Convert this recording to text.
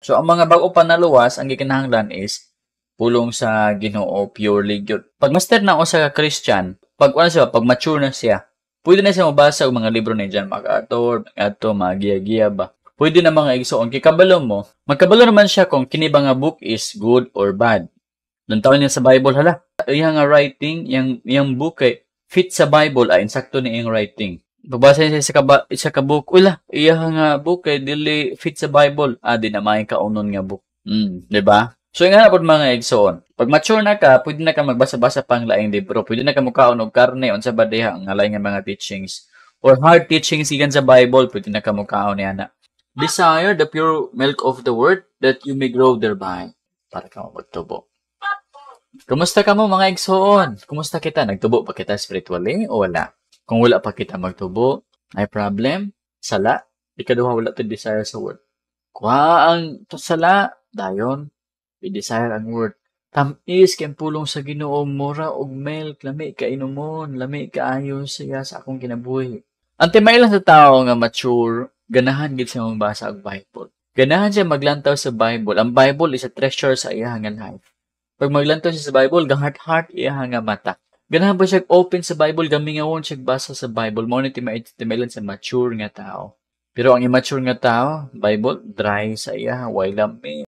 So ang mga bag-o pa naluwas, ang gikinahanglan is pulong sa Ginoo purely gyud. Pag master na usa ka Christian, pag ano siya, pag mature na siya, pwede na siya mabasa og mga libro ni John MacArthur, ato mga giya-giya ba. Pwede na, mga igsoon, kay kabalo mo, magkabalo naman siya kung kini ba nga book is good or bad. Lantawon niya sa Bible, hala, iyang nga writing, iyang book kay fit sa Bible, ay insakto ni iyang writing. Pagbasa niya sa isa ka book, ula, iya nga book kay dili fit sa Bible. Ah, di na may kaunon nga book. Di ba? So nga na pod, mga igsoon. Pag mature na ka, pwede na ka magbasa-basa pang laing libro. Pwede na ka mukaon og karne, unsa ba diha ang laing nga mga teachings or hard teachings gikan sa Bible, pwede na ka mukaon niya na. Desire the pure milk of the word that you may grow thereby. Para ka magtubo. Kumusta ka mo, mga igsoon? Kumusta kita? Nagtubo pa kita spiritually o wala? Kung wala pa kita magtubo, ay problem, sala. Ikaduha, wala to desire sa word. Kuha ang sala, dayon, i-desire ang word. Tamis kay ang pulong sa Ginoo, mura og milk, lami ka inumon, lami kaayo siya sa akong kinabuhi. Ang timailan sa tao nga mature, ganahan gid siya magbasa og Bible. Ganahan siya maglantaw sa Bible. Ang Bible is a treasure sa iya nga life. Pag maglantaw siya sa Bible, gaheart-heart iya nga mata. Ganahan ba siya open sa Bible, gamingawon siya basa sa Bible. Mao ni timailan sa mature nga tao. Pero ang immature nga tao, Bible dry sa iya, way lami.